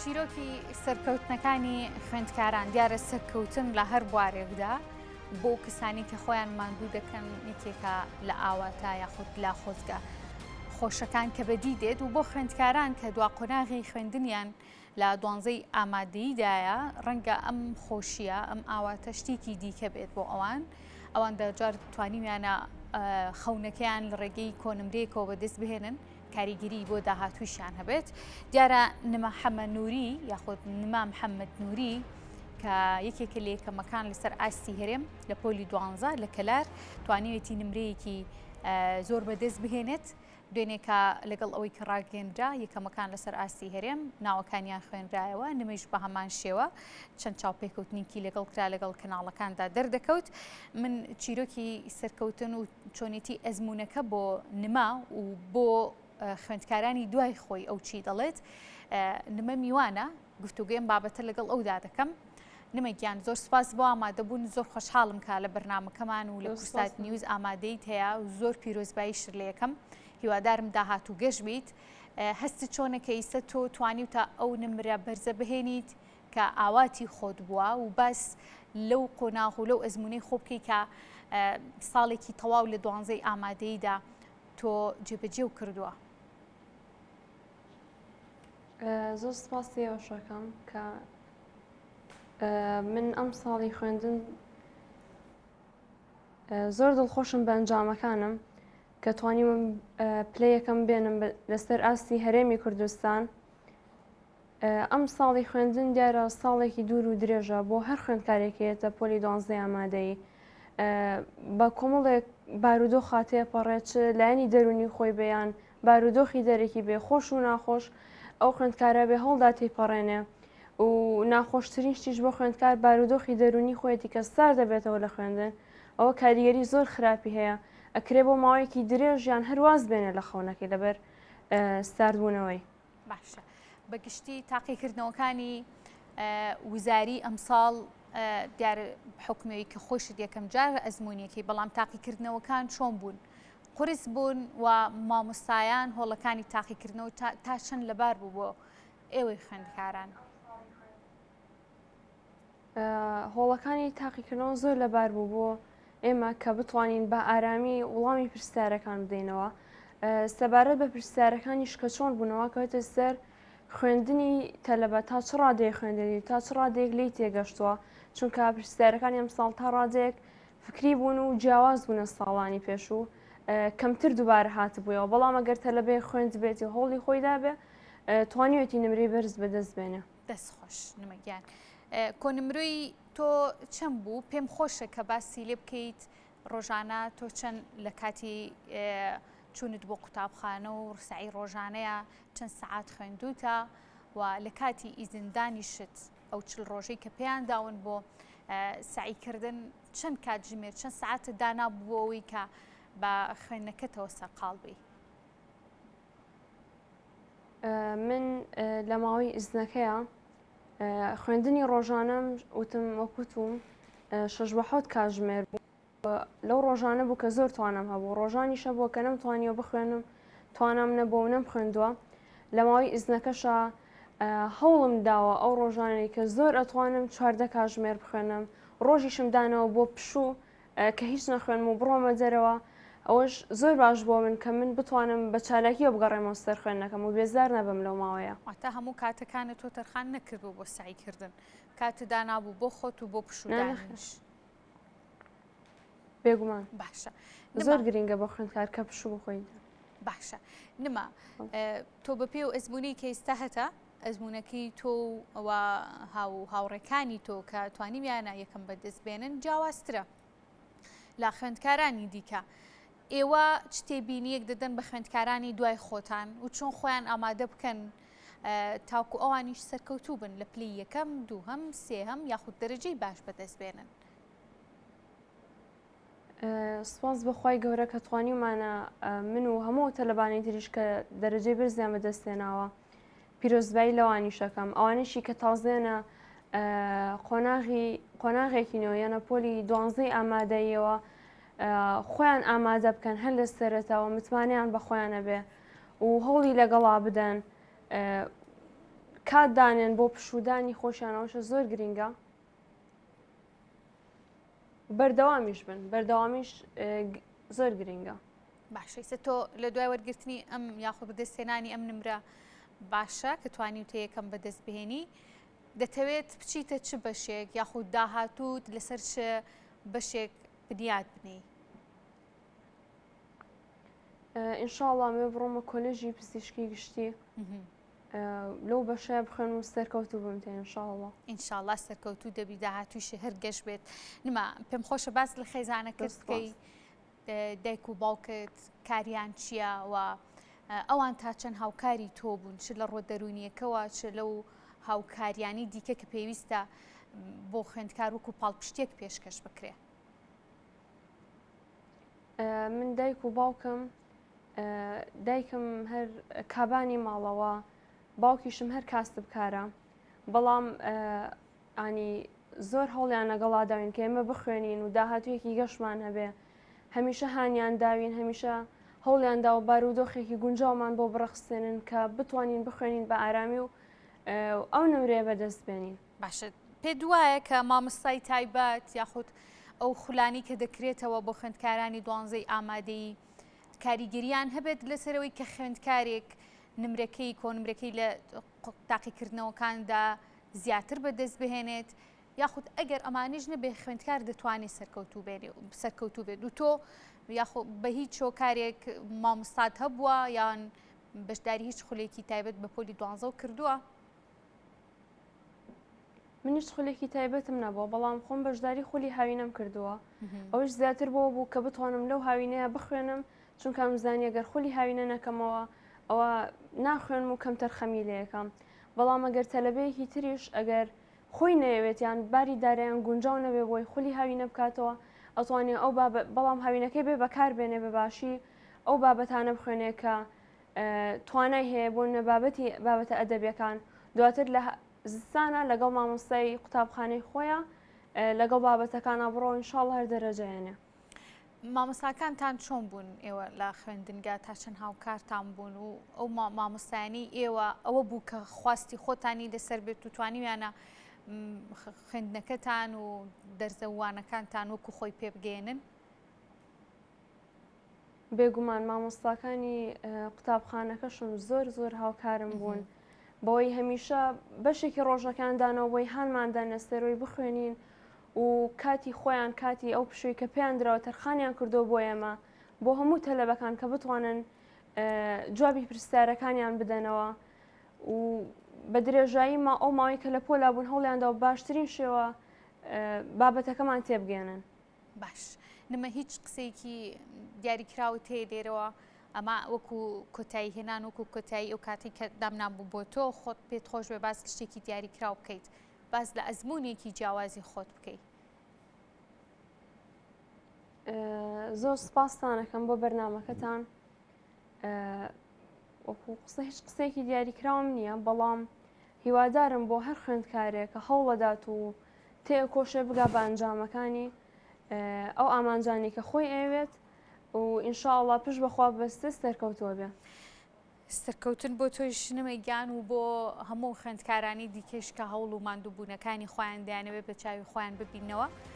چیرۆکی سەرکەوتنەکانی خوێندکاران دیارە سەرکەوتن لە هەر بوارێکدا بۆ کەسانی کە خۆیان ماندوو دەکەن یەکێکە لە ئاواتە یاخود لە خۆزگە خۆشەکان کە بەدی دێت و بۆ خوێندکاران کە دوا قۆناغی خوێندنیان لە دوانزەی ئامادەییدایە، ڕەنگە ئەم خۆشییە، ئەم ئاواتە شتێکی دیکە بێت بۆ ئەوان. ئەوان دەجار توانیویانە خەونەکەیان لە ڕێگەی کۆنمرەیەکەوە بەدەست بهێنن، کاریگەری بۆ داهاتوویشیان هەبێت. دیارە نما حەمە نووری یاخود نما محەممەد نووری کە یەکێکە لە یەکەمەکان لەسەر ئاستی هەرێم لە پۆلی دوانزە لە کەلار توانیوێتی نمرەیەکی زۆر بەدەست بهێنێت. دوێنێ کە لەگەڵ ئەوەی کە ڕاگەیەندرا یەکەمەکان لەسەر ئاستی هەرێم ناوەکانیان خوێنرایەوە، نمەیش بە هەمان شێوە چەند چاوپێکەوتنێکی لەگەڵ کرا لەگەڵ کەناڵەکاندا دەردەکەوت. من چیرۆکی سەرکەوتن و چۆنێتی ئەزموونەکە بۆ نما و بۆ خوێندکارانی دوای خۆی ئەو چی دەڵێت نمە میوانە گفتوگۆی ئەم بابەتە لەگەڵ ئەودا دەکەم. نمە گیان زۆر سپاس بۆ ئامادەبوون زۆر خۆشحاڵم کە لە بەرنامەکەمان و لە کوردسات نیوز ئامادەیت هەیە و زۆر پیرۆزباییشت لێ یەکەم هیوادارم داهاتوو گەش بیت هەستت چۆنە کە ئیستا تۆ توانیوتە ئەو نمرە بەرزە بهێنیت کە ئاواتی خۆت بووە و باس لەو قۆناغ و لەو ئەزمونەی خۆ بکەی کە ساڵێکی تەواو لە دوانزەی ئامادەییدا تۆ جێبەجێو کردووە. زۆر سپاسی ئێوەشەکەم کە من ئەم ساڵی خوێندن زۆر دڵخۆشم بە ئەنجامەکانم کە توانیوم پلە یەکەم بێنم لەسەر ئاستی هەرێمی کوردستان ئەم ساڵی خوێندن دیارە ساڵێکی دوور و درێژە بۆ هەر خوێندکارێکێتە پۆلی دوانزەی ئامادەیی بە کۆمەڵێک بارودۆخا تێپەڕێت چ لایەنی دەرونی خۆی بەیان بارودۆخی دەرەکی بێ خۆش و ناخۆش ئەو خوێندکارە بێ هەوڵدا تێیپەڕێنێ و ناخۆشترین شتیش بۆ خوێندکار بارودۆخی دەروونی خۆیەتی کە سار دەبێتەوە لە خوێندن ئەوە کاریگەری زۆر خراپی هەیە ئەکرێ بۆ ماوەیەکی درێژ یان هەر واز بێنێ لە خەونەکەی لەبەر ساردبوونەوەی. باشە بە گشتی تاقیکردنەوەکانی وزاری ئەمساڵ دیارە حکومەوەی کە خۆشت یەکەم جار ئەزمونیەکەی بەڵام تاقیکردنەوەکان چۆن بوون قورس بوون و مامۆستایان هۆڵەکانی تاقیکردنەوە تا چەند لەبار بوو بۆ ئێوەی خوێندکاران؟ هۆڵەکانی تاقیکردنەوە زۆر لەبار بوو بۆ ئێمە کە بتوانین بە ئارامی وڵامی پرسیارەکان بدەینەوە سەبارەت بە پرسیارەکانیش کە چۆن بوونەوە کەوتە سەر خوێندنی تەلەبە تا چ ڕادەیە خوێندنی تا چ ڕادەیەک لی تێگەشتووە چونکە پرسیارەکانی ئەمساڵ تا ڕادەیەک فکری بوون و جیاواز بوونە ساڵانی پێشوو کەمتر دووبارە هاتبوویەوە بەڵام ئەگەر تەلەبەیەک خوێندبێتی و هەوڵی خۆی دابێ توانیوێتی نمرەی بەرز بەدەست بێنێ. دەست خۆش نمە گیان. کۆنمرۆی تۆ چەند بوو؟ پێم خۆشە کە باسی لێ بکەیت ڕۆژانە تۆ چەند لە کاتی چوونت بۆ قوتابخانە و سەعی ڕۆژانەیە چەند سەعات خوێندووتە و لە کاتی ئیزندانیشت ئەو چل ڕۆژەی کە پێیان داون بۆ سەعی کردن چەند کاتژمێر چەند سەعاتت دانابوو بۆ ئەوەی کە بە خوێندنەکەتەوە سەرقاڵ بی؟ من لە ماوەی ئیزنەکەیا خوێندنی ڕۆژانەم وتم وەکوتوم شەش بە حەوت کاتژمێر بوو لەو ڕۆژانە بوو کە زۆر توانام هەبوو ڕۆژانیش هەبووە کە نەمتوانیوە بخوێنم توانام نەبووە و نەمخوێندووە لە ماوەی ئیزنەکەشا هەوڵم داوە ئەو ڕۆژانەی کە زۆر ئەتوانم 14 کاژمێر بخوێنم ڕۆژیشم دانەوە بۆ پشوو کە هیچ نەخوێنم و بڕۆمە دەرەوە ئەوەش زۆر باش بۆ من کە من بتوانم بە چالاکیەوە بگەڕێمەوە سەر خوێندنەکەم و بێزار نەبم لەو ماوەیە. واتە هەموو کاتەکانت تۆ تەرخان نەکردووە بۆ سەعیکردن کاتت دانابوو بۆ خۆت و بۆ پشوودانیش. بێگومان باشە زۆر گرنگە بۆ خوێندکار کە پشوو بخۆی باشە نما تۆ بە پێ و ئەزمموی کە ئێستا هەتە ئەزمونونەکەی تۆ و هاو هاوڕێکانی تۆ کە توانیویانە یەکەم بەدەست بێنن جیاوازترە لە خوێندکارانی دیکە ئێوە چ تێبینیەک دەدەن بە خوێندکارانی دوای خۆتان و چۆن خۆیان ئامادە بکەن تاکو ئەوانیش سەرکەوتوو بن لە پلی یەکەم دووهەم سێهەم یاخود دەرەجەی باش بەدەست بێنن؟ سپاس بۆ خوای گەورە کە توانیومانە من و هەموو تەلەبانی تریش کە دەرەجەی بەرزیان بەدەست هێناوە پیرۆزبایی لەوانیشەکەم ئەوانیشی کە تازێنە قۆناغی قۆناغێکی نوێ یانە پۆلی دوانزەی ئامادەیەوە خۆیان ئامادە بکەن هەر لە سەرەتاوە متمانەیان بە خۆیان نەبێ و هەوڵی لەگەڵا بدەن. کات دانێن بۆ پشوودانی خۆشیان ئەوەشە زۆر گرینگە بەردەوامیش بن بەردەوامیش زۆر گرینگە. باشە ئیستا تۆ لە دوای وەرگرتنی ئەم یاخود بەدەستهێنانی ئەم نمرە باشە کە توانیوتە یەکەم بەدەست بهێنی دەتەوێت بچیتە چ بەشێک یاخود داهاتووت لەسەر چ بەشێک بنیات بنێی؟ ئینشاءڵڵا مێ بڕۆمە کۆلێژی پزیشکی گشتی لەو بەشە بخوێن و سەرکەوتوو بم تێ ئینشاءڵڵا. ئینشاءڵڵا سەرکەوتوو دەبی داهاتوویشی هەر گەش بێت. نما پێم خۆشە باس لە خێزانەکەت بکەی دایک و باوکت کاریان چییە و ئەوان تا چەند هاوکاری تۆ بوون چ لە ڕووە دەروونیەکەوە چ لەو هاوکاریانی دیکە کە پێویستە بۆ خوێندکار وەکو پاڵپشتێک پێشکەش بکرێ. من دایک و باوکم دایکم هەر کابانی ماڵەوە باوکیشم هەر کاسبکارە بەڵام ئانی زۆر هەوڵیان لەگەڵا داوین کە ئێمە بخوێنین و داهاتوویەکی گەشمان هەبێ هەمیشە هانیان داوین هەمیشە هەوڵیان داوە بارودۆخێکی گونجاومان بۆ بڕەخسێنن کە بتوانین بخوێنین بە ئارامی و ئەو نمرەیە بەدەست بێنین. باشە پێت وایە کە مامۆستای تایبەت یاخود ئەو خولانی کە دەکرێتەوە بۆ خوێندکارانی دوانزەی ئامادەیی کاریگەریان هەبێت لەسەرەوەی کە خوێندکارێک نمرەکەی کۆنمرەکەی لە تاقیکردنەوەکاندا زیاتر بەدەست بهێنێت یاخود ئەگەر ئەمانیش نەبێ خوێندکار دەتوانێت سەرکەوتوو بێنێ سەرکەوتوو بێت و تۆ یاخۆ بە هیچ هۆکارێک مامۆستات هەبووە یان بەشداری هیچ خولێکی تایبەت بە پۆلی دوانزەو کردووە؟ من هیچ خولێکی تایبەتم نەبووە بەڵام خۆم بەشداری خولی هاوینەم کردووە ئەوش زیاتر بۆ بوو کە بتوانم لەو هاوینەیە بخوێنم چونکە ئەمزانی گەر خولی هاوینە نەکەمەوە ئەوە ناخوێنم و کەمتەر خەمی لەکەم بەڵام ئەگەر تەلەبەیەکی تریش ئەگەر خۆی نەیەوێت یان باری دارایان گونجاو نەبێ بۆی خولی هاوینە بکاتەوە ئەتوانێ ئەو بابە بەڵام هاوینەکەی بێ بەکار بێنێ بە باشی ئەو بابەتانە بخوێنێ کە توانای هەیە بۆ نە بابەتی بابەتە ئەدەبیەکان دواتر لە زستانە لەگەڵ مامۆستای قوتابخانەی خۆیان لەگەڵ بابەتەکانە بڕۆ ئینشاڵڵا هەر دەرەجەیانە. مامۆستاکانتان چۆن بوون ئێوە لە خوێندنگا تا چەند هاوکارتان بوون و ئەو مامۆستایانی ئێوە ئەوە بوو کە خواستی خۆتانی لەسەر بێت و توانیویانە خوێندنەکەتان و دەرزەوانەکانتان وەکو خۆی پێ بگەێنن؟ بێگومان مامۆستاکانی قوتابخانەکەشم زۆر زۆر هاوکارم بوون بەوەی هەمیشە بەشێکی ڕۆژەکان دانەوە بۆی هانماندان لەسەرەوەی بخوێنین و کاتی خۆیان کاتی ئەو پشووی کە پێیان دراوە تەرخانیان کردو بۆ ئێمە بۆ هەموو تەلەبەکان کە بتوانن جوابی پرسیارەکانیان بدەنەوە و بە درێژایی ما ئەو ماوەی کە لە پۆلا بوون هەوڵیاندا و باشترین شێوە بابەتەکەمان تێبگەێنن. باش نمە هیچ قسەیەکی دیاریکراوت هەیە لێرەوە ئەمە وەکو کۆتایی هێنان وەکو کۆتایی ئەو کاتی کە دامنان بوو بۆ تۆ خۆت پێت خۆش بێ باس شتێکی دیاریکراو بکەیت باس لە ئەزمونێکی جیاوازی خۆت بکەیت. زۆر سپاستانەکەم بۆ بەرنمەکەتان وەکو قسە هیچ قسەیەکی دیاریکراوم نییە بەڵام هیوادارم بۆ هەر خوێندکارێک کە هەوڵەدات و تێکۆشێ بگا بە ئەنجامەکانی ئەو ئامانجانی کە خۆی ئەوێت و ئینشاءڵڵا پشت بەخوا بەستێ سەرکەوتووە بێ. سەرکەوتن بۆ تۆیش نمە گیان و بۆ هەموو خوێندکارانی دیکەش کە هەوڵ و ماندووبوونەکانی خۆیان دەیانەوێت بە چاوی خۆیان ببینەوە.